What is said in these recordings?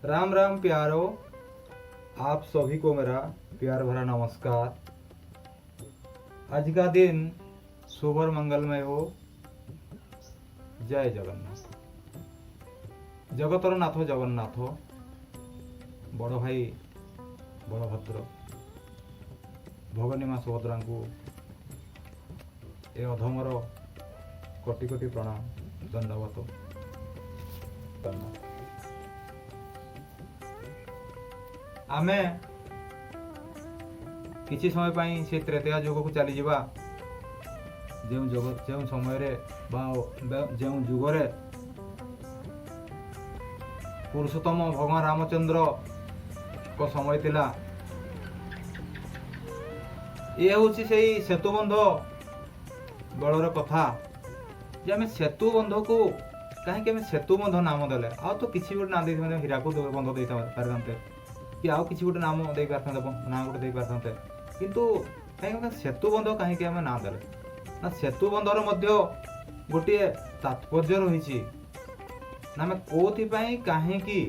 राम राम प्यारो, आप सभी को मेरा प्यार भरा नमस्कार। आज का दिन शुभ और मंगलमय हो। ଜୟ ଜଗନ୍ନାଥ। ଜଗତର ନାଥ ଜଗନ୍ନାଥ, ବଡ଼ ଭାଇ ବଳଭଦ୍ର, ଭଗନୀ ମା ସୁଭଦ୍ରାଙ୍କୁ ଏ ଅଧମର କୋଟି କୋଟି ପ୍ରଣାମ, ଦଣ୍ଡବତ। ଜଗନ୍ନାଥ। ଆମେ କିଛି ସମୟ ପାଇଁ ସେ ତ୍ରେତୟା ଯୁଗକୁ ଚାଲିଯିବା, ଯେଉଁ ଯୁଗ, ଯେଉଁ ସମୟରେ ବା ଯେଉଁ ଯୁଗରେ ପୁରୁଷୋତ୍ତମ ଭଗବାନ ରାମଚନ୍ଦ୍ରଙ୍କ ସମୟ ଥିଲା। ଇଏ ହେଉଛି ସେଇ ସେତୁବନ୍ଧ ବେଳର କଥା ଯେ ଆମେ ସେତୁ ବନ୍ଧକୁ କାହିଁକି ଆମେ ସେତୁ ବନ୍ଧ ନାମ ଦେଲେ? ଆଉ ତ କିଛି ଗୋଟେ ନାଁ ଦେଇଥାନ୍ତେ, ହୀରାକୁଦ ବନ୍ଧ ଦେଇ ପାରିଥାନ୍ତେ କି ଆଉ କିଛି ଗୋଟେ ନାମ ଦେଇପାରିଥାନ୍ତେ, ନାଁ ଗୋଟେ ଦେଇପାରିଥାନ୍ତେ। କିନ୍ତୁ କାହିଁକି ସେତୁ ବନ୍ଧ କାହିଁକି ଆମେ ନାଁ ଦେଲେ ନା, ସେତୁ ବନ୍ଧର ମଧ୍ୟ ଗୋଟିଏ ତାତ୍ପର୍ଯ୍ୟ ରହିଛି ନା, ଆମେ କୋଉଥିପାଇଁ କାହିଁକି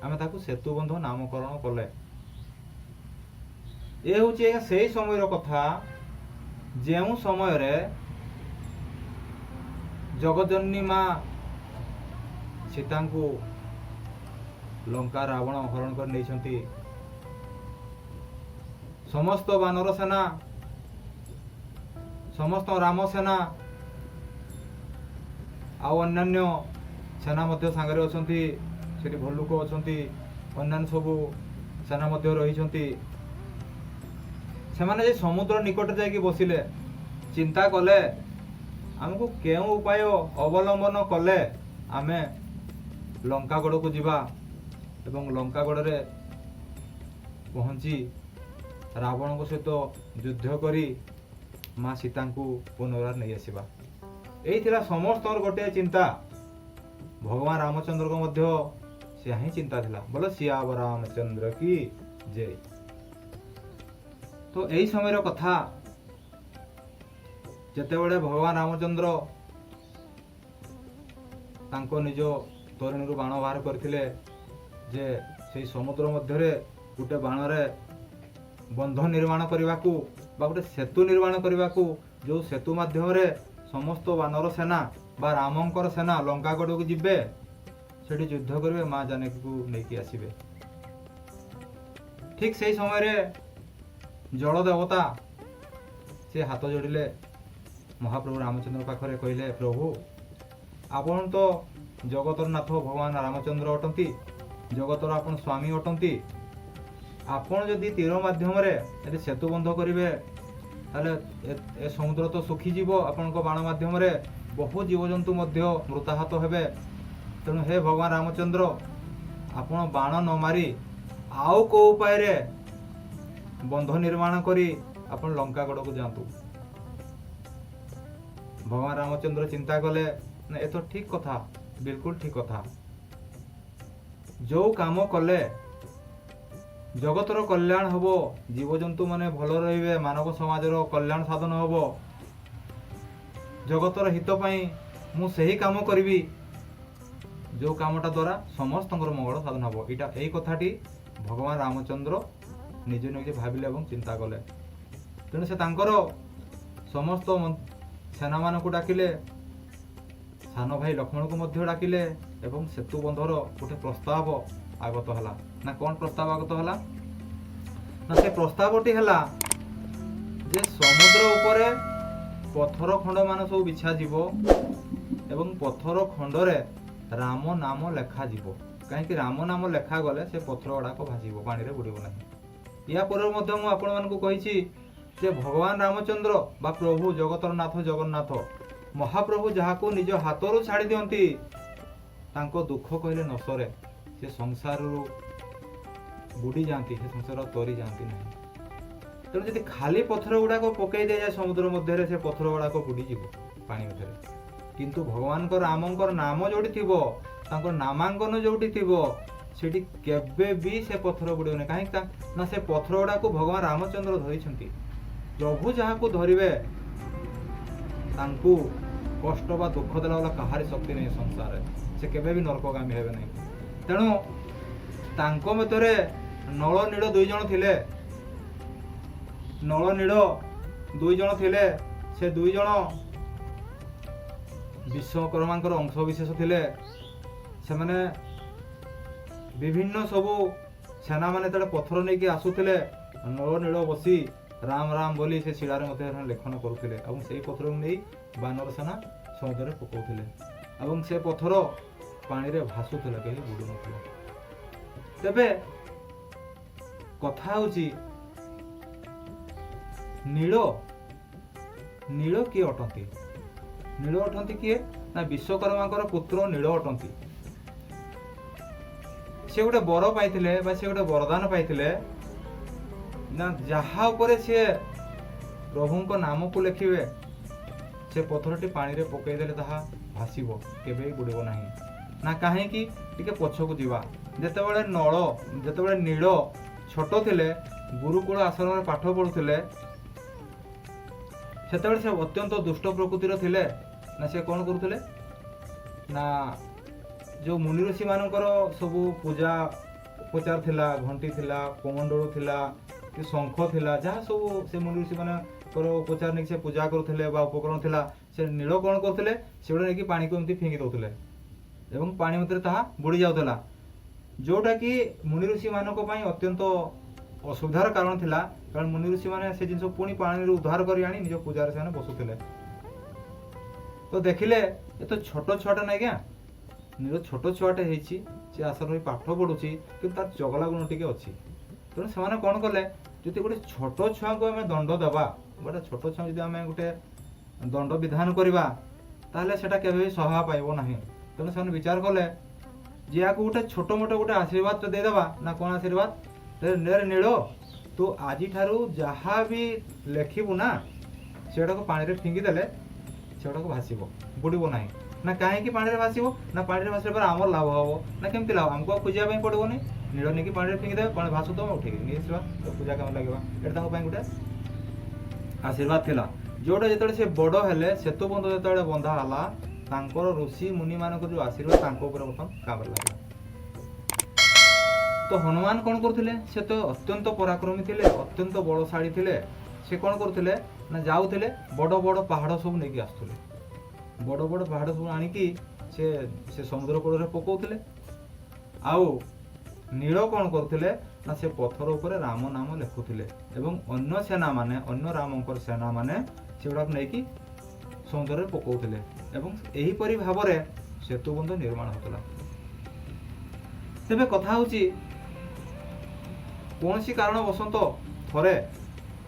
ଆମେ ତାକୁ ସେତୁ ବନ୍ଧ ନାମକରଣ କଲେ? ଏ ହେଉଛି ଆଜ୍ଞା ସେଇ ସମୟର କଥା, ଯେଉଁ ସମୟରେ ଜଗଜନନୀ ମା ସୀତାଙ୍କୁ ଲଙ୍କା ରାବଣ ହରଣ କରି ନେଇଛନ୍ତି। ସମସ୍ତ ବାନର ସେନା, ସମସ୍ତ ରାମ ସେନା ଆଉ ଅନ୍ୟାନ୍ୟ ସେନା ମଧ୍ୟ ସାଙ୍ଗରେ ଅଛନ୍ତି। ସେଠି ଭଲ୍ଲୁକ ଅଛନ୍ତି, ଅନ୍ୟାନ୍ୟ ସବୁ ସେନା ମଧ୍ୟ ରହିଛନ୍ତି। ସେମାନେ ଯେ ସମୁଦ୍ର ନିକଟରେ ଯାଇକି ବସିଲେ, ଚିନ୍ତା କଲେ ଆମକୁ କେଉଁ ଉପାୟ ଅବଲମ୍ବନ କଲେ ଆମେ ଲଙ୍କାଗଡ଼କୁ ଯିବା ଏବଂ ଲଙ୍କାଗଡ଼ରେ ପହଞ୍ଚି ରାବଣଙ୍କ ସହିତ ଯୁଦ୍ଧ କରି ମା ସୀତାଙ୍କୁ ପୁନର୍ବାର ନେଇ ଆସିବା। ଏଇ ଥିଲା ସମସ୍ତଙ୍କର ଗୋଟିଏ ଚିନ୍ତା। ଭଗବାନ ରାମଚନ୍ଦ୍ରଙ୍କ ମଧ୍ୟ ସେୟା ହିଁ ଚିନ୍ତା ଥିଲା। ବୋଲ ସିଆବର ରାମଚନ୍ଦ୍ର କି ଜୟ। ତ ଏଇ ସମୟର କଥା, ଯେତେବେଳେ ଭଗବାନ ରାମଚନ୍ଦ୍ର ତାଙ୍କ ନିଜ ତରୁଣୀରୁ ବାଣ ବାହାର କରିଥିଲେ ଯେ ସେଇ ସମୁଦ୍ର ମଧ୍ୟରେ ଗୋଟେ ବାଣରେ ବନ୍ଧ ନିର୍ମାଣ କରିବାକୁ ବା ଗୋଟେ ସେତୁ ନିର୍ମାଣ କରିବାକୁ, ଯେଉଁ ସେତୁ ମାଧ୍ୟମରେ ସମସ୍ତ ବାନର ସେନା ବା ରାମଙ୍କର ସେନା ଲଙ୍କାଗଡ଼କୁ ଯିବେ, ସେଠି ଯୁଦ୍ଧ କରିବେ, ମା ଜାନକୀକୁ ନେଇକି ଆସିବେ। ଠିକ ସେଇ ସମୟରେ ଜଳ ଦେବତା ସେ ହାତ ଯୋଡ଼ିଲେ ମହାପ୍ରଭୁ ରାମଚନ୍ଦ୍ର ପାଖରେ। କହିଲେ, ପ୍ରଭୁ, ଆପଣ ତ ଜଗତର ନାଥ ଭଗବାନ ରାମଚନ୍ଦ୍ର ଅଟନ୍ତି, ଜଗତର ଆପଣ ସ୍ୱାମୀ ଅଟନ୍ତି। ଆପଣ ଯଦି ତୀର ମାଧ୍ୟମରେ ଯଦି ସେତୁ ବନ୍ଧ କରିବେ, ତାହେଲେ ଏ ସମୁଦ୍ର ତ ଶୁଖିଯିବ। ଆପଣଙ୍କ ବାଣ ମାଧ୍ୟମରେ ବହୁ ଜୀବଜନ୍ତୁ ମଧ୍ୟ ମୃତାହତ ହେବେ। ତେଣୁ ହେ ଭଗବାନ ରାମଚନ୍ଦ୍ର, ଆପଣ ବାଣ ନ ମାରି ଆଉ କେଉଁ ଉପାୟରେ ବନ୍ଧ ନିର୍ମାଣ କରି ଆପଣ ଲଙ୍କାଗଡ଼କୁ ଯାଆନ୍ତୁ। ଭଗବାନ ରାମଚନ୍ଦ୍ର ଚିନ୍ତା କଲେ ନା, ଏ ତ ଠିକ କଥା, ବିଲକୁଲ ଠିକ କଥା। ଯୋଉ କାମ କଲେ ଜଗତର କଲ୍ୟାଣ ହବ, ଜୀବଜନ୍ତୁ ମାନେ ଭଲ ରହିବେ, ମାନବ ସମାଜର କଲ୍ୟାଣ ସାଧନ ହବ, ଜଗତର ହିତ ପାଇଁ ମୁଁ ସେହି କାମ କରିବି, ଯୋଉ କାମଟା ଦ୍ୱାରା ସମସ୍ତଙ୍କର ମଙ୍ଗଳ ସାଧନ ହବ। ଏଇ କଥାଟି ଭଗବାନ ରାମଚନ୍ଦ୍ର ନିଜେ ନିଜେ ଭାବିଲେ ଏବଂ ଚିନ୍ତା କଲେ। ତେଣୁ ସେ ତାଙ୍କର ସମସ୍ତ ସେନାମାନଙ୍କୁ ଡାକିଲେ, ସାନ ଭାଇ ଲକ୍ଷ୍ମଣକୁ ମଧ୍ୟ ଡାକିଲେ ଏବଂ ସେତୁ ବନ୍ଧର ଗୋଟେ ପ୍ରସ୍ତାବ ଆଗତ ହେଲା। ନା, କ'ଣ ପ୍ରସ୍ତାବ ଆଗତ ହେଲା ନା, ସେ ପ୍ରସ୍ତାବଟି ହେଲା ଯେ ସମୁଦ୍ର ଉପରେ ପଥର ଖଣ୍ଡ ମାନ ସବୁ ବିଛାଯିବ ଏବଂ ପଥର ଖଣ୍ଡରେ ରାମ ନାମ ଲେଖାଯିବ। କାହିଁକି ରାମ ନାମ ଲେଖାଗଲେ ସେ ପଥର ଗୁଡ଼ାକ ଭାସିବ, ପାଣିରେ ବୁଡ଼ିବ ନାହିଁ। ୟା ପରେ ମଧ୍ୟ ମୁଁ ଆପଣମାନଙ୍କୁ କହିଛି ଯେ ଭଗବାନ ରାମଚନ୍ଦ୍ର ବା ପ୍ରଭୁ ଜଗତର ନାଥ ଜଗନ୍ନାଥ ମହାପ୍ରଭୁ ଯାହାକୁ ନିଜ ହାତରୁ ଛାଡ଼ି ଦିଅନ୍ତି, ତାଙ୍କ ଦୁଃଖ କହିଲେ ନ ସରେ। ସେ ସଂସାରରୁ ବୁଡ଼ି ଯାଆନ୍ତି, ସେ ସଂସାର ତରି ଯାଆନ୍ତି ନାହିଁ। ତେଣୁ ଯଦି ଖାଲି ପଥର ଗୁଡ଼ାକ ପକେଇ ଦିଆଯାଏ ସମୁଦ୍ର ମଧ୍ୟରେ, ସେ ପଥର ଗୁଡ଼ାକ ବୁଡ଼ିଯିବ ପାଣି ମଧ୍ୟରେ। କିନ୍ତୁ ଭଗବାନଙ୍କର ରାମଙ୍କର ନାମ ଯୋଉଠି ଥିବ, ତାଙ୍କର ନାମାଙ୍କନ ଯୋଉଠି ଥିବ, ସେଠି କେବେ ବି ସେ ପଥର ବୁଡ଼ିବନି। କାହିଁକି ନା ସେ ପଥର ଗୁଡ଼ାକୁ ଭଗବାନ ରାମଚନ୍ଦ୍ର ଧରିଛନ୍ତି। ପ୍ରଭୁ ଯାହାକୁ ଧରିବେ, ତାଙ୍କୁ କଷ୍ଟ ବା ଦୁଃଖ ଦେଲା ବାଲା କାହାରି ଶକ୍ତି ନାହିଁ ସଂସାରରେ। ସେ କେବେ ବି ନରକଗାମୀ ହେବେ ନାହିଁ। ତେଣୁ ତାଙ୍କ ମଧ୍ୟରେ ନଳ ନୀଳ ଦୁଇ ଜଣ ଥିଲେ। ନଳ ନୀଳ ଦୁଇ ଜଣ ଥିଲେ। ସେ ଦୁଇ ଜଣ ବିଶ୍ୱକର୍ମାଙ୍କର ଅଂଶ ବିଶେଷ ଥିଲେ। ସେମାନେ ବିଭିନ୍ନ ସବୁ ସେନାମାନେ ଯେତେବେଳେ ପଥର ନେଇକି ଆସୁଥିଲେ, ନଳ ନୀଳ ବସି ରାମ ରାମ ବୋଲି ସେ ଶିଳାରେ ମଧ୍ୟ ସେମାନେ ଲେଖନ କରୁଥିଲେ ଏବଂ ସେଇ ପଥରକୁ ନେଇ ବାନର ସେନା ସମୁଦ୍ରରେ ପକାଉଥିଲେ ଏବଂ ସେ ପଥର ପାଣିରେ ଭାସୁଥିଲା, କେହି ବୁଡୁ ନଥିଲା। ତେବେ କଥା ହେଉଛି, ନୀଳ ନୀଳ କିଏ ଅଟନ୍ତି? ନୀଳ ଅଟନ୍ତି କିଏ ନା ବିଶ୍ୱକର୍ମାଙ୍କର ପୁତ୍ର ନୀଳ ଅଟନ୍ତି। ସେ ଗୋଟେ ବର ପାଇଥିଲେ ବା ସେ ଗୋଟେ ବରଦାନ ପାଇଥିଲେ ନା ଯାହା ଉପରେ ସିଏ ପ୍ରଭୁଙ୍କ ନାମକୁ ଲେଖିବେ, ସେ ପଥରଟି ପାଣିରେ ପକାଇଦେଲେ ତାହା ଭାସିବ, କେବେ ବି ବୁଡ଼ିବ ନାହିଁ। ନା କାହିଁକି? ଟିକେ ପଛକୁ ଯିବା। ଯେତେବେଳେ ନୀଳ ଛୋଟ ଥିଲେ, ଗୁରୁକୁଳ ଆଶ୍ରମରେ ପାଠ ପଢୁଥିଲେ, ସେତେବେଳେ ସେ ଅତ୍ୟନ୍ତ ଦୁଷ୍ଟ ପ୍ରକୃତିର ଥିଲେ। ନା ସେ କ'ଣ କରୁଥିଲେ ନା ଯେଉଁ ମୁନି ଋଷିମାନଙ୍କର ସବୁ ପୂଜା ଉପଚାର ଥିଲା, ଘଣ୍ଟି ଥିଲା, କମଣ୍ଡଳୁ ଥିଲା କି ଶଙ୍ଖ ଥିଲା, ଯାହା ସବୁ ସେ ମୁନି ଋଷିମାନଙ୍କର ଉପଚାର ନେଇକି ସେ ପୂଜା କରୁଥିଲେ ବା ଉପକରଣ ଥିଲା, ସେ ନୀଳ କ'ଣ କରୁଥିଲେ? ସେଗୁଡ଼ା ନେଇକି ପାଣିକୁ ଏମିତି ଫିଙ୍ଗି ଦେଉଥିଲେ ଏବଂ ପାଣି ମଧ୍ୟରେ ତାହା ବୁଡ଼ି ଯାଉଥିଲା, ଯୋଉଟାକି ମୁନି ଋଷିମାନଙ୍କ ପାଇଁ ଅତ୍ୟନ୍ତ ଅସୁବିଧାର କାରଣ ଥିଲା। କାରଣ ମୁନି ଋଷିମାନେ ସେ ଜିନିଷ ପୁଣି ପାଣିରୁ ଉଦ୍ଧାର କରି ଆଣି ନିଜ ପୂଜାରେ ସେମାନେ ବସୁଥିଲେ। ତ ଦେଖିଲେ, ଏ ତ ଛୋଟ ଛୁଆଟା ନାଇଁ ଆଜ୍ଞା, ନିଜ ଛୋଟ ଛୁଆଟେ ହେଇଛି, ସେ ଆଶ୍ରମରେ ପାଠ ପଢୁଛି, କିନ୍ତୁ ତାର ଚଗଲା ଗୁଣ ଟିକେ ଅଛି। ତେଣୁ ସେମାନେ କ'ଣ କଲେ? ଯଦି ଗୋଟେ ଛୋଟ ଛୁଆଙ୍କୁ ଆମେ ଦଣ୍ଡ ଦେବା, ଗୋଟେ ଛୋଟ ଛୁଆ ଯଦି ଆମେ ଗୋଟେ ଦଣ୍ଡ ବିଧାନ କରିବା, ତାହେଲେ ସେଟା କେବେ ବି ଶୋଭା ପାଇବ ନାହିଁ। ତେଣୁ ସେମାନେ ବିଚାର କଲେ ଯେ ୟାକୁ ଗୋଟେ ଛୋଟ ମୋଟ ଗୋଟେ ଆଶୀର୍ବାଦ ତ ଦେଇଦେବା। ନା କ'ଣ ଆଶୀର୍ବାଦ? ନେ ନୀଳ, ତୁ ଆଜିଠାରୁ ଯାହା ବି ଲେଖିବୁ ନା, ସେଗୁଡ଼ାକୁ ପାଣିରେ ଫିଙ୍ଗିଦେଲେ ସେଗୁଡ଼ାକ ଭାସିବ, ବୁଡ଼ିବ ନାହିଁ। ନା କାହିଁକି ପାଣିରେ ଭାସିବ? ନା ପାଣିରେ ଭାସିଲା ପରେ ଆମର ଲାଭ ହବ। ନା କେମିତି ଲାଭ? ଆମକୁ ଆଉ ଖୋଜିବା ପାଇଁ ପଡ଼ିବନି। ନୀଳ ନେଇକି ପାଣିରେ ଫିଙ୍ଗିଦେବେ, ପାଣି ଭାସୁଥିବ, ଉଠେଇକି ନେଇ ଆସିବା, ତ ପୂଜା କାମ ଲାଗିବ। ଏଇଟା ତାଙ୍କ ପାଇଁ ଗୋଟେ ଆଶୀର୍ବାଦ ଥିଲା। ଯୋଉଟା ଯେତେବେଳେ ସେ ବଡ଼ ହେଲେ, ସେତୁ ବନ୍ଧ ଯେତେବେଳେ ବନ୍ଧା ହେଲା, ତାଙ୍କର ଋଷି ମୁନିମାନଙ୍କର ଯୋଉ ଆଶୀର୍ବାଦ ତାଙ୍କ ଉପରେ ବର୍ତ୍ତମାନ କାମରେ ଲାଗିଲା। ତ ହନୁମାନ କ'ଣ କରୁଥିଲେ? ସେ ତ ଅତ୍ୟନ୍ତ ପରାକ୍ରମୀ ଥିଲେ, ଅତ୍ୟନ୍ତ ବଳଶାଳୀ ଥିଲେ। ସେ କ'ଣ କରୁଥିଲେ ନା ଯାଉଥିଲେ, ବଡ଼ ବଡ଼ ପାହାଡ଼ ସବୁ ନେଇକି ଆସୁଥିଲେ। ବଡ଼ ବଡ଼ ପାହାଡ଼ ସବୁ ଆଣିକି ସେ ସେ ସମୁଦ୍ର କୂଳରେ ପକଉଥିଲେ। ଆଉ ନୀଳ କ'ଣ କରୁଥିଲେ ନା ସେ ପଥର ଉପରେ ରାମ ନାମ ଲେଖୁଥିଲେ ଏବଂ ଅନ୍ୟ ସେନାମାନେ, ଅନ୍ୟ ରାମଙ୍କର ସେନାମାନେ ସେଗୁଡ଼ାକୁ ନେଇକି ସମୁଦ୍ରରେ ପକଉଥିଲେ ଏବଂ ଏହିପରି ଭାବରେ ସେତୁବନ୍ଧ ନିର୍ମାଣ ହେଉଥିଲା। ତେବେ କଥା ହେଉଛି, କୌଣସି କାରଣବଶତଃ ଥରେ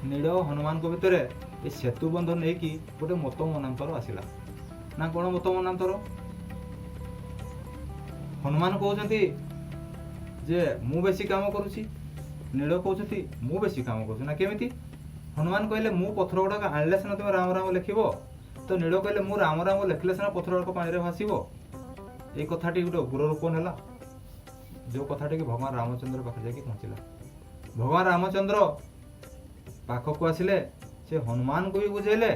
ନୀଳ ହନୁମାନଙ୍କ ଭିତରେ ଏ ସେତୁବନ୍ଧ ନେଇକି ଗୋଟେ ମତ ମନାନ୍ତର ଆସିଲା। ନା କ'ଣ ମତ ମନାନ୍ତର? ହନୁମାନ କହୁଛନ୍ତି ଯେ ମୁଁ ବେଶୀ କାମ କରୁଛି, ନୀଳ କହୁଛନ୍ତି ମୁଁ ବେଶୀ କାମ କରୁଛି। ନା କେମିତି? ହନୁମାନ କହିଲେ, ମୁଁ ପଥର ଗୁଡ଼ାକ ଆଣିଲେ ସିନା ତୁମେ ରାମ ରାମ ଲେଖିବ। ତ ନୀଳ କହିଲେ, ମୁଁ ରାମ ରାମ ଲେଖିଲେ ସିନା ପଥର ଗୁଡ଼ାକ ପାଣିରେ ଭାସିବ। ଏଇ କଥାଟି ଗୋଟେ ଉଗ୍ର ରୂପ ନେଲା, ଯୋଉ କଥାଟି କି ଭଗବାନ ରାମଚନ୍ଦ୍ର ପାଖରେ ଯାଇକି ପହଞ୍ଚିଲା। ଭଗବାନ ରାମଚନ୍ଦ୍ର ପାଖକୁ ଆସିଲେ, ସେ ହନୁମାନଙ୍କୁ ବି ବୁଝେଇଲେ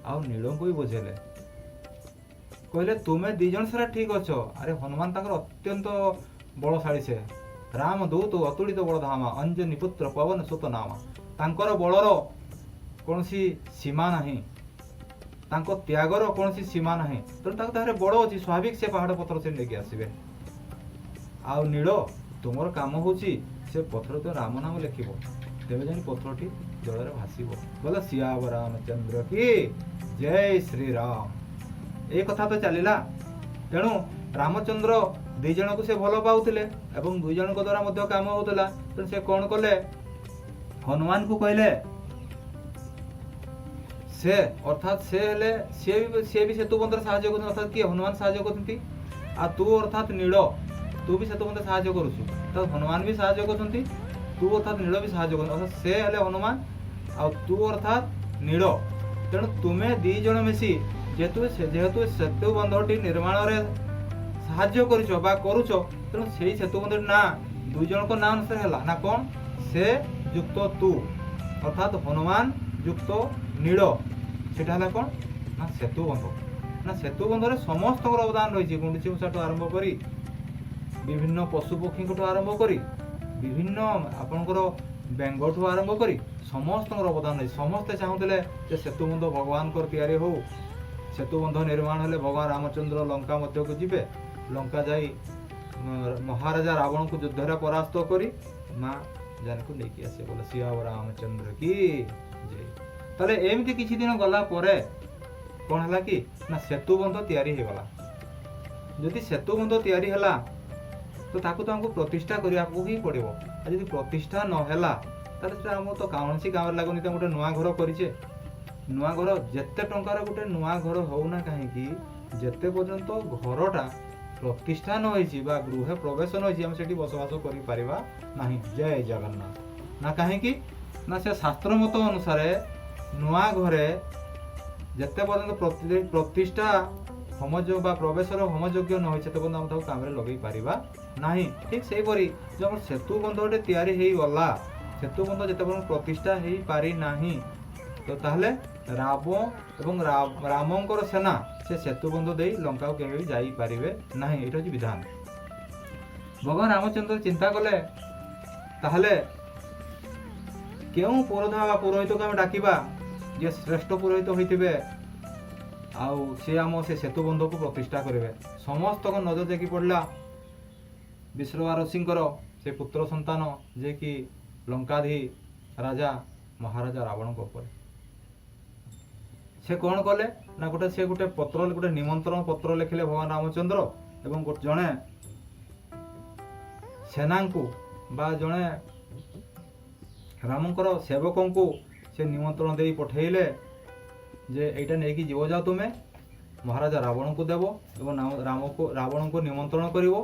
ଆଉ ନୀଳଙ୍କୁ ବି ବୁଝେଇଲେ। କହିଲେ, ତୁମେ ଦି ଜଣ ସାରା ଠିକ ଅଛ। ଆରେ ହନୁମାନ ତାଙ୍କର ଅତ୍ୟନ୍ତ ବଳଶାଳୀ। ସେ ରାମ ଦୂତ ଅତୁଳିତ ବଳ ଧାମା, ଅଞ୍ଜନୀ ପୁତ୍ର ପବନ ସୁତ ନାମା। ତାଙ୍କର ବଳର କୌଣସି ସୀମା ନାହିଁ, ତାଙ୍କ ତ୍ୟାଗର କୌଣସି ସୀମା ନାହିଁ। ତେଣୁ ତାଙ୍କ ଦେହରେ ବଳ ଅଛି, ସ୍ୱାଭାବିକ ସେ ପାହାଡ଼ ପଥର ସେ ନେଇକି ଆସିବେ। ଆଉ ନୀଳ, ତୁମର କାମ ହଉଛି ସେ ପଥର ତ ରାମ ନାମ ଲେଖିବ, ତେବେ ଯାଇ ପଥରଟି ଜଳରେ ଭାସିବ। ବୋଲ ସିଆବର ରାମଚନ୍ଦ୍ର କି ଜୟ ଶ୍ରୀରାମ। ଏଇ କଥା ତ ଚାଲିଲା। ତେଣୁ ରାମଚନ୍ଦ୍ର ଦି ଜଣକୁ ସେ ଭଲ ପାଉଥିଲେ ଏବଂ ଦୁଇ ଜଣଙ୍କ ଦ୍ୱାରା ମଧ୍ୟ କାମ ହଉଥିଲା। ତେଣୁ ସେ କ'ଣ କଲେ? ହନୁମାନକୁ କହିଲେ, ସେ ଅର୍ଥାତ୍ ସେ ହେଲେ ସିଏ ବି ସେତୁ ବନ୍ଧରେ ସାହାଯ୍ୟ କରୁଛନ୍ତି। ଅର୍ଥାତ୍ କିଏ? ହନୁମାନ ସାହାଯ୍ୟ କରୁଛନ୍ତି। ଆଉ ତୁ ଅର୍ଥାତ୍ ନୀଳ, ତୁ ବି ସେତୁ ବନ୍ଧରେ ସାହାଯ୍ୟ କରୁଛୁ। ତ ହନୁମାନ ବି ସାହାଯ୍ୟ କରୁଛନ୍ତି, ତୁ ଅର୍ଥାତ୍ ନୀଳ ବି ସାହାଯ୍ୟ କରୁଛନ୍ତି। ଅର୍ଥାତ୍ ସେ ହେଲେ ହନୁମାନ ଆଉ ତୁ ଅର୍ଥାତ୍ ନୀଳ। ତେଣୁ ତୁମେ ଦି ଜଣ ମିଶି ଯେହେତୁ ସେତୁ ବନ୍ଧଟି ନିର୍ମାଣରେ ସାହାଯ୍ୟ କରିଛ ବା କରୁଛ, ତେଣୁ ସେଇ ସେତୁ ବନ୍ଧଟି ନାଁ ଦୁଇ ଜଣଙ୍କ ନାଁ ଅନୁସାରେ ହେଲା। ନା କ'ଣ? ସେ ଯୁକ୍ତ ତୁ, ଅର୍ଥାତ୍ ହନୁମାନ ଯୁକ୍ତ ନୀଳ, ସେଟା ହେଲା କ'ଣ ନା ସେତୁ ବନ୍ଧ। ନା ସେତୁ ବନ୍ଧରେ ସମସ୍ତଙ୍କର ଅବଦାନ ରହିଛି। ଗୁଣ୍ଡୁଚି ମୂଷାଠୁ ଆରମ୍ଭ କରି ବିଭିନ୍ନ ପଶୁପକ୍ଷୀଙ୍କଠୁ ଆରମ୍ଭ କରି ବିଭିନ୍ନ ଆପଣଙ୍କର ବେଙ୍ଗଠୁ ଆରମ୍ଭ କରି ସମସ୍ତଙ୍କର ଅବଦାନ ରହିଛି। ସମସ୍ତେ ଚାହୁଁଥିଲେ ଯେ ସେତୁବନ୍ଧ ଭଗବାନଙ୍କର ତିଆରି ହଉ। ସେତୁବନ୍ଧ ନିର୍ମାଣ ହେଲେ ଭଗବାନ ରାମଚନ୍ଦ୍ର ଲଙ୍କା ମଧ୍ୟକୁ ଯିବେ, ଲଙ୍କା ଯାଇ ମହାରାଜା ରାବଣକୁ ଯୁଦ୍ଧରେ ପରାସ୍ତ କରି ମା ଜାନକୁ ନେଇକି ଆସିବେ। ବୋଲେ ସିଆବ ରାମଚନ୍ଦ୍ର କି ଜୟ। ତାହେଲେ ଏମିତି କିଛି ଦିନ ଗଲା ପରେ କ'ଣ ହେଲା କି ନା ସେତୁବନ୍ଧ ତିଆରି ହେଇଗଲା। ଯଦି ସେତୁବନ୍ଧ ତିଆରି ହେଲା ତ ତାକୁ ତ ଆମକୁ ପ୍ରତିଷ୍ଠା କରିବାକୁ ହିଁ ପଡ଼ିବ। ଆଉ ଯଦି ପ୍ରତିଷ୍ଠା ନହେଲା, ତାହେଲେ ସେଟା ଆମକୁ ତ କୌଣସି କାମରେ ଲାଗୁନି। ତ ଗୋଟେ ନୂଆ ଘର କରିଛେ, ନୂଆ ଘର ଯେତେ ଟଙ୍କାର ଗୋଟେ ନୂଆ ଘର ହଉନା କାହିଁକି, ଯେତେ ପର୍ଯ୍ୟନ୍ତ ଘରଟା ପ୍ରତିଷ୍ଠା ନ ହେଇଛି ବା ଗୃହ ପ୍ରବେଶ ନ ହେଇଛି, ଆମେ ସେଠି ବସବାସ କରିପାରିବା ନାହିଁ। ଜୟ ଜଗନ୍ନାଥ। ନା କାହିଁକି ନା ସେ ଶାସ୍ତ୍ର ମତ ଅନୁସାରେ ନୂଆ ଘରେ ଯେତେ ପର୍ଯ୍ୟନ୍ତ ପ୍ରତିଷ୍ଠା ହୋମଯଜ୍ଞ ବା ପ୍ରବେଶର ହୋମଯଜ୍ଞ ନ ହେଇଛି, ସେତେ ପର୍ଯ୍ୟନ୍ତ ଆମେ ତାକୁ କାମରେ ଲଗେଇ ପାରିବା ନାହିଁ। ଠିକ୍ ସେହିପରି ଯେଉଁ ଆମର ସେତୁ ବନ୍ଧଟେ ତିଆରି ହେଇଗଲା, ସେତୁ ବନ୍ଧ ଯେତେ ପର୍ଯ୍ୟନ୍ତ ପ୍ରତିଷ୍ଠା ହେଇପାରି ନାହିଁ, ତ ତାହେଲେ ରାମ ଏବଂ ରାମଙ୍କର ସେନା ସେ ସେତୁ ବନ୍ଧ ଦେଇ ଲଙ୍କାକୁ କେବେ ବି ଯାଇପାରିବେ ନାହିଁ। ଏଇଟା ହେଉଛି ବିଧାନ। ଭଗବାନ ରାମଚନ୍ଦ୍ର ଚିନ୍ତା କଲେ, ତାହେଲେ କେଉଁ ପୁରୋଧା ବା ପୁରୋହିତକୁ ଆମେ ଡାକିବା, ଯିଏ ଶ୍ରେଷ୍ଠ ପୁରୋହିତ ହୋଇଥିବେ ଆଉ ସେ ଆମ ସେ ସେତୁ ବନ୍ଧକୁ ପ୍ରତିଷ୍ଠା କରିବେ। ସମସ୍ତଙ୍କ ନଜର ଯାଇକି ପଡ଼ିଲା ବିଶ୍ରବା ଋଷିଙ୍କର ସେ ପୁତ୍ର ସନ୍ତାନ, ଯିଏକି ଲଙ୍କାଧି ରାଜା ମହାରାଜା ରାବଣଙ୍କ ଉପରେ। ସେ କ'ଣ କଲେ ନା ଗୋଟେ ପତ୍ର, ଗୋଟେ ନିମନ୍ତ୍ରଣ ପତ୍ର ଲେଖିଲେ ଭଗବାନ ରାମଚନ୍ଦ୍ର ଏବଂ ଜଣେ ସେନାଙ୍କୁ ବା ଜଣେ ରାମଙ୍କର ସେବକଙ୍କୁ ସେ ନିମନ୍ତ୍ରଣ ଦେଇ ପଠେଇଲେ ଯେ ଏଇଟା ନେଇକି ଯିବ, ଯାଅ ତୁମେ ମହାରାଜା ରାବଣଙ୍କୁ ଦେବ ଏବଂ ରାମକୁ ରାବଣଙ୍କୁ ନିମନ୍ତ୍ରଣ କରିବ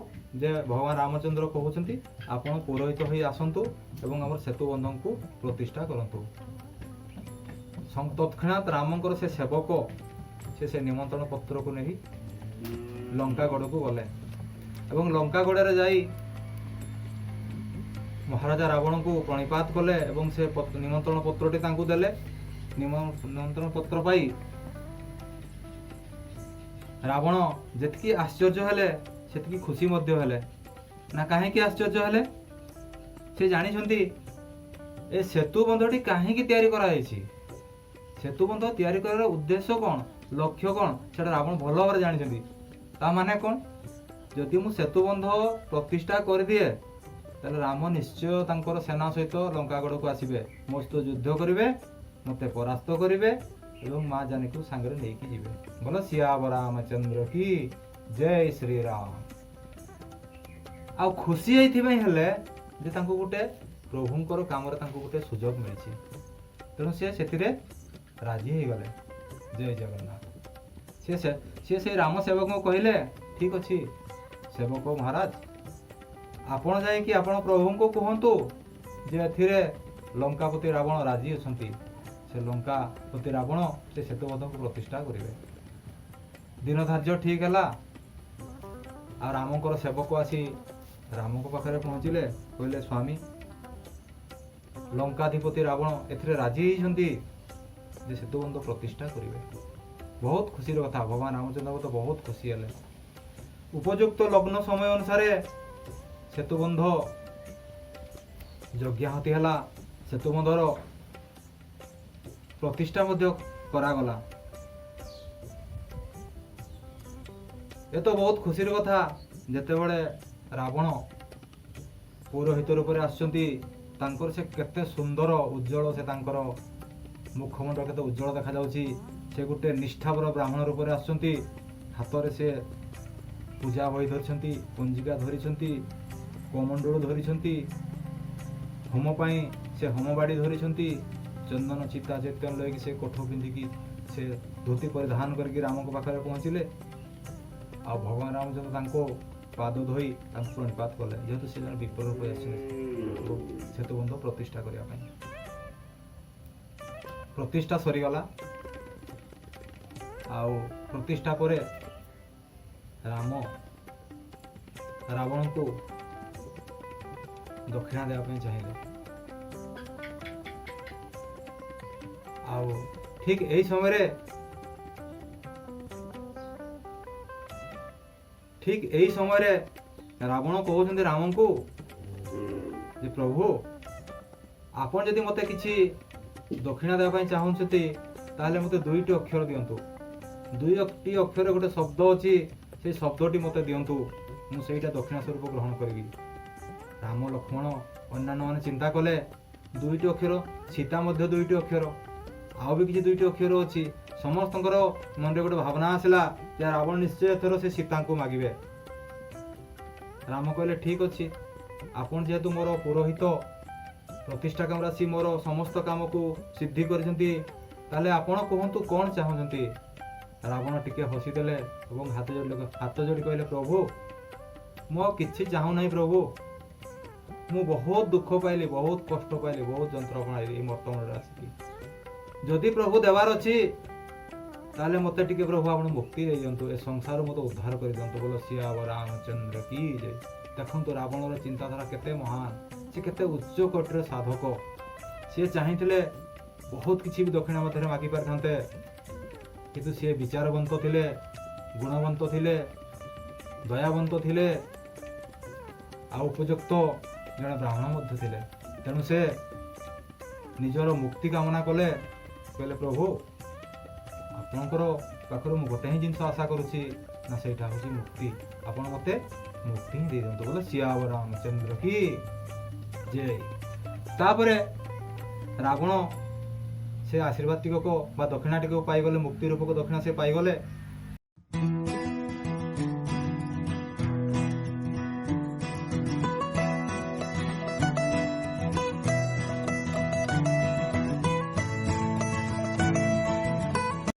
ଯେ ଭଗବାନ ରାମଚନ୍ଦ୍ର କହୁଛନ୍ତି, ଆପଣ ପୁରୋହିତ ହୋଇ ଆସନ୍ତୁ ଏବଂ ଆମର ସେତୁ ବନ୍ଧଙ୍କୁ ପ୍ରତିଷ୍ଠା କରନ୍ତୁ। ତତ୍କ୍ଷଣାତ୍ ରାମଙ୍କର ସେ ସେବକ ସେ ନିମନ୍ତ୍ରଣ ପତ୍ରକୁ ନେଇ ଲଙ୍କାଗଡ଼କୁ ଗଲେ ଏବଂ ଲଙ୍କାଗଡ଼ରେ ଯାଇ ମହାରାଜା ରାବଣଙ୍କୁ ପ୍ରଣିପାତ କଲେ ଏବଂ ସେ ନିମନ୍ତ୍ରଣ ପତ୍ରଟି ତାଙ୍କୁ ଦେଲେ। ନିମନ୍ତ୍ରଣ ପତ୍ର ପାଇ ରାବଣ ଯେତିକି ଆଶ୍ଚର୍ଯ୍ୟ ହେଲେ, ସେତିକି ଖୁସି ମଧ୍ୟ ହେଲେ। ନା କାହିଁକି ଆଶ୍ଚର୍ଯ୍ୟ ହେଲେ? ସେ ଜାଣିଛନ୍ତି ଏ ସେତୁ ବନ୍ଧଟି କାହିଁକି ତିଆରି କରାଯାଇଛି, ସେତୁ ବନ୍ଧ ତିଆରି କରିବାର ଉଦ୍ଦେଶ୍ୟ କ'ଣ, ଲକ୍ଷ୍ୟ କ'ଣ, ସେଟା ରାବଣ ଭଲ ଭାବରେ ଜାଣିଛନ୍ତି। ତା ମାନେ କ'ଣ? ଯଦି ମୁଁ ସେତୁ ବନ୍ଧ ପ୍ରତିଷ୍ଠା କରିଦିଏ, ତାହେଲେ ରାମ ନିଶ୍ଚୟ ତାଙ୍କର ସେନା ସହିତ ଲଙ୍କାଗଡ଼କୁ ଆସିବେ, ମୋ ସହିତ ଯୁଦ୍ଧ କରିବେ, ମୋତେ ପରାସ୍ତ କରିବେ ଏବଂ ମା ଜାନକୀକୁ ସାଙ୍ଗରେ ନେଇକି ଯିବେ। ବୋଲ ସିଆବ ରାମଚନ୍ଦ୍ର କି ଜୟ ଶ୍ରୀରାମ। ଆଉ ଖୁସି ଏଇଥିପାଇଁ ହେଲେ ଯେ ତାଙ୍କୁ ଗୋଟେ ପ୍ରଭୁଙ୍କର କାମରେ ତାଙ୍କୁ ଗୋଟେ ସୁଯୋଗ ମିଳିଛି, ତେଣୁ ସେ ସେଥିରେ ରାଜି ହେଇଗଲେ। ଜୟ ଜଗନ୍ନାଥ। ସିଏ ସେଇ ରାମ ସେବକଙ୍କୁ କହିଲେ, ଠିକ ଅଛି ସେବକ ମହାରାଜ, ଆପଣ ଯାଇକି ଆପଣ ପ୍ରଭୁଙ୍କୁ କୁହନ୍ତୁ ଯେ ଏଥିରେ ଲଙ୍କାପତି ରାବଣ ରାଜି ଅଛନ୍ତି, ସେ ଲଙ୍କାପତି ରାବଣ ସେ ସେତୁବନ୍ଧକୁ ପ୍ରତିଷ୍ଠା କରିବେ। ଦିନ ଧାର୍ଯ୍ୟ ଠିକ ହେଲା ଆଉ ରାମଙ୍କର ସେବକ ଆସି ରାମଙ୍କ ପାଖରେ ପହଞ୍ଚିଲେ। କହିଲେ, ସ୍ୱାମୀ, ଲଙ୍କାଧିପତି ରାବଣ ଏଥିରେ ରାଜି ହେଇଛନ୍ତି ଯେ ସେତୁବନ୍ଧ ପ୍ରତିଷ୍ଠା କରିବେ। ବହୁତ ଖୁସିର କଥା। ଭଗବାନ ରାମଚନ୍ଦ୍ର ତ ବହୁତ ଖୁସି ହେଲେ। ଉପଯୁକ୍ତ ଲଗ୍ନ ସମୟ ଅନୁସାରେ ସେତୁବନ୍ଧ ଯଜ୍ଞାହତି ହେଲା, ସେତୁବନ୍ଧର ପ୍ରତିଷ୍ଠା ମଧ୍ୟ କରାଗଲା। ଏ ତ ବହୁତ ଖୁସିର କଥା। ଯେତେବେଳେ ରାବଣ ପୌରୋହିତ ରୂପରେ ଆସୁଛନ୍ତି, ତାଙ୍କର ସେ କେତେ ସୁନ୍ଦର ଉଜ୍ଜଳ, ସେ ତାଙ୍କର ମୁଖମଣ୍ଡଳ କେତେ ଉଜ୍ଜଳ ଦେଖାଯାଉଛି। ସେ ଗୋଟେ ନିଷ୍ଠାପର ବ୍ରାହ୍ମଣ ରୂପରେ ଆସୁଛନ୍ତି। ହାତରେ ସେ ପୂଜା ବହି ଧରିଛନ୍ତି, ପଞ୍ଜିକା ଧରିଛନ୍ତି, କମଣ୍ଡଳ ଧରିଛନ୍ତି, ହୋମ ପାଇଁ ସେ ହୋମ ବାଡ଼ି ଧରିଛନ୍ତି, ଚନ୍ଦନ ଚିତା ଚୈତନ୍ୟ ଲଗେଇକି ସେ କୋଠ ପିନ୍ଧିକି ସେ ଧୋତି ପରିଧାନ କରିକି ରାମଙ୍କ ପାଖରେ ପହଞ୍ଚିଲେ। ଆଉ ଭଗବାନ ରାମଚନ୍ଦ୍ର ତାଙ୍କ ପାଦ ଧୋଇ ତାଙ୍କୁ ପ୍ରଣିପାତ କଲେ, ଯେହେତୁ ସେ ଜଣେ ବିପ୍ର ରୂପରେ ଆସିଛନ୍ତି ସେତୁବନ୍ଧ ପ୍ରତିଷ୍ଠା କରିବା ପାଇଁ। ପ୍ରତିଷ୍ଠା ସରିଗଲା ଆଉ ପ୍ରତିଷ୍ଠା ପରେ ରାମ ରାବଣଙ୍କୁ ଦକ୍ଷିଣା ଦେବା ପାଇଁ ଚାହିଁଲେ। ଆଉ ଠିକ ଏଇ ସମୟରେ ରାବଣ କହୁଛନ୍ତି ରାମଙ୍କୁ ଯେ ପ୍ରଭୁ, ଆପଣ ଯଦି ମୋତେ କିଛି ଦକ୍ଷିଣା ଦେବା ପାଇଁ ଚାହୁଁଛନ୍ତି, ତାହେଲେ ମୋତେ ଦୁଇଟି ଅକ୍ଷର ଦିଅନ୍ତୁ। ଦୁଇଟି ଅକ୍ଷର ଗୋଟେ ଶବ୍ଦ ଅଛି, ସେଇ ଶବ୍ଦଟି ମୋତେ ଦିଅନ୍ତୁ, ମୁଁ ସେଇଟା ଦକ୍ଷିଣା ସ୍ୱରୂପ ଗ୍ରହଣ କରିବି। ରାମ, ଲକ୍ଷ୍ମଣ, ଅନ୍ୟାନ୍ୟ ମାନେ ଚିନ୍ତା କଲେ, ଦୁଇଟି ଅକ୍ଷର, ସୀତା ମଧ୍ୟ ଦୁଇଟି ଅକ୍ଷର, ଆଉ ବି କିଛି ଦୁଇଟି ଅକ୍ଷର ଅଛି। ସମସ୍ତଙ୍କର ମନରେ ଗୋଟେ ଭାବନା ଆସିଲା ଯେ ରାବଣ ନିଶ୍ଚୟ ଏଥର ସେ ସୀତାଙ୍କୁ ମାଗିବେ। ରାମ କହିଲେ, ଠିକ ଅଛି, ଆପଣ ଯେହେତୁ ମୋର ପୁରୋହିତ, ପ୍ରତିଷ୍ଠା କାମରେ ଆସି ମୋର ସମସ୍ତ କାମକୁ ସିଦ୍ଧି କରିଛନ୍ତି, ତାହେଲେ ଆପଣ କୁହନ୍ତୁ କ'ଣ ଚାହୁଁଛନ୍ତି? ରାବଣ ଟିକେ ହସିଦେଲେ ଏବଂ ହାତ ଯୋଡ଼ି କହିଲେ, ପ୍ରଭୁ, ମୁଁ ଆଉ କିଛି ଚାହୁଁନାହିଁ। ପ୍ରଭୁ, ମୁଁ ବହୁତ ଦୁଃଖ ପାଇଲି, ବହୁତ କଷ୍ଟ ପାଇଲି, ବହୁତ ଯନ୍ତ୍ରଣା ପାଇଲି ଏଇ ମର୍ତ୍ତମରେ ଆସିକି। ଯଦି ପ୍ରଭୁ ଦେବାର ଅଛି, ତାହେଲେ ମୋତେ ଟିକେ ପ୍ରଭୁ ଆପଣ ମୁକ୍ତି ଦେଇଦିଅନ୍ତୁ, ଏ ସଂସାର ମୋତେ ଉଦ୍ଧାର କରିଦିଅନ୍ତୁ। ବୋଲ ସିଆବର ରାମଚନ୍ଦ୍ର କି ଜୟ। ଦେଖନ୍ତୁ, ରାବଣର ଚିନ୍ତାଧାରା କେତେ ମହାନ, ସେ କେତେ ଉଚ୍ଚ କୋଟିର ସାଧକ। ସିଏ ଚାହିଁଥିଲେ ବହୁତ କିଛି ବି ଦକ୍ଷିଣା ମଧ୍ୟରେ ମାଗି ପାରିଥାନ୍ତେ, କିନ୍ତୁ ସିଏ ବିଚାରବନ୍ତ ଥିଲେ, ଗୁଣବନ୍ତ ଥିଲେ, ଦୟାବନ୍ତ ଥିଲେ, ଆଉ ଉପଯୁକ୍ତ ଜଣେ ବ୍ରାହ୍ମଣ ମଧ୍ୟ ଥିଲେ। ତେଣୁ ସେ ନିଜର ମୁକ୍ତି କାମନା କଲେ। କହିଲେ, ପ୍ରଭୁ, ଆପଣଙ୍କର ପାଖରୁ ମୁଁ ଗୋଟେ ହିଁ ଜିନିଷ ଆଶା କରୁଛି ନା, ସେଇଟା ହେଉଛି ମୁକ୍ତି। ଆପଣ ମୋତେ ମୁକ୍ତି ହିଁ ଦେଇଦିଅନ୍ତୁ। ବୋଲେ ସିଆବର ରାମଚନ୍ଦ୍ର କି ଜୟ। ତାପରେ ରାବଣ ସେ ଆଶୀର୍ବାଦ ଟିକକ ବା ଦକ୍ଷିଣା ଟିକକ ପାଇଗଲେ, ମୁକ୍ତି ରୂପକ ଦକ୍ଷିଣା ସେ ପାଇଗଲେ।